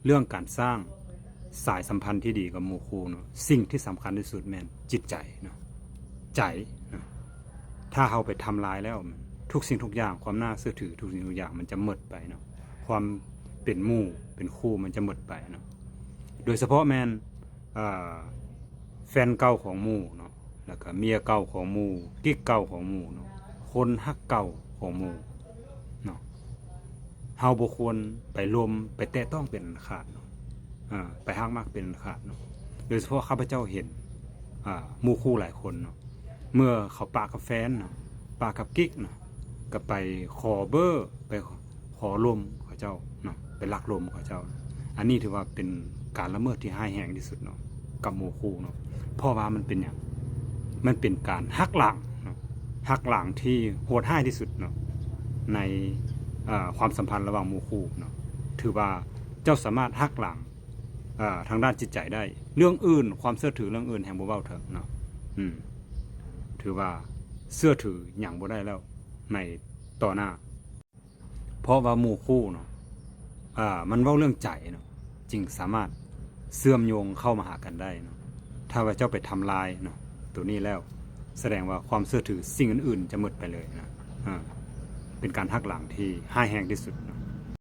ເລື່ອງການສ້າງສາຍສຳພັນທີ່ດີກັບໝູ່ຄູ່ເນາະ, ສິ່ງທີ່ສຳຄັນທີ່ສຸດແມ່ນຈິດໃຈເນາະ, ໃຈເນາະ. ຖ້າເຮົາໄປທຳລາຍແລ້ວ ທຸກສິ່ງທຸກຢ່າງ, ຄວາມໜ້າເຊື່ອຖື ທຸກສິ່ງທຸກຢ່າງມັນຈະໝົດໄປເນາະ, ຄວາມເປັນໝູ່ເປັນຄູ່ມັນຈະໝົດໄປເນາະ. ໂດຍສະເພາະແມ່ນ ເອີ ແຟນເກົ່າຂອງໝູ່ເນາະ, ແລ້ວກໍເມຍເກົ່າຂອງໝູ່, ກິກເກົ່າຂອງໝູ່ເນາະ, ຄົນຮັກເກົ່າຂອງໝູ່ເນາະ, ເຮົາບໍ່ຄວນໄປລົມໄປແຕະຕ້ອງເປັນອັນຂາດເນາະ, ເອີ ໄປຮັກມັກເປັນອັນຂາດເນາະ. ໂດຍສະເພາະຂ້າພະເຈົ້າເຫັນ ອ່າ ໝູ່ຄູ່ຫຼາຍຄົນເນາະ, ເມື່ອເຂົາປະກັບແຟນເນາະ, ປະກັບກິກເນາະ, ກໍໄປຂໍເບີ ໄປ ຂໍລົມເຂົາເຈົ້າເນາະ, ໄປລັກລົມເຂົາເຈົ້າ. ອັນນີ້ຖືວ່າເປັນການລະເມີດທີ່ຮ້າຍແຮງທີ່ສຸດເນາະ ກັບໝູ່ຄູ່ເນາະ. ເພາະວ່າມັນເປັນຫຍັງ? ມັນເປັນການຫັກລ້າງເນາະ, ຫັກລ້າງທີ່ໂຫດຮ້າຍທີ່ສຸດເນາະ ໃນ ເອີ ຄວາມສຳພັນລະຫວ່າງໝູ່ຄູ່ເນາະ. ຖືວ່າເຈົ້າສາມາດຫັກລ້າງ ເອີ ທາງດ້ານຈິດໃຈໄດ້. ເລື່ອງອື່ນ, ຄວາມເຊື່ອຖືເລື່ອງອື່ນແຮ່ງບໍ່ເວົ້າເຖິງເນາະ, ອືມ ຖືວ່າເຊື່ອຖືຫຍັງບໍ່ໄດ້ແລ້ວໃນຕໍ່ໜ້າ. ເພາະວ່າໝູ່ຄູ່ເນາະ ເອີ ມັນເວົ້າເລື່ອງໃຈເນາະ, ຈຶ່ງສາມາດເຊື່ອມໂຍງເຂົ້າມາຫາກັນໄດ້ເນາະ. ຖ້າວ່າເຈົ້າໄປທຳລາຍເນາະ ໂຕນີ້ແລ້ວ ສະແດງວ່າຄວາມເຊື່ອຖືສິ່ງອື່ນໆຈະໝົດໄປເລີຍນະ, ເອີ ເປັນການຫັກລ້າງທີ່ຮ້າຍແຮງທີ່ສຸດເນາະ.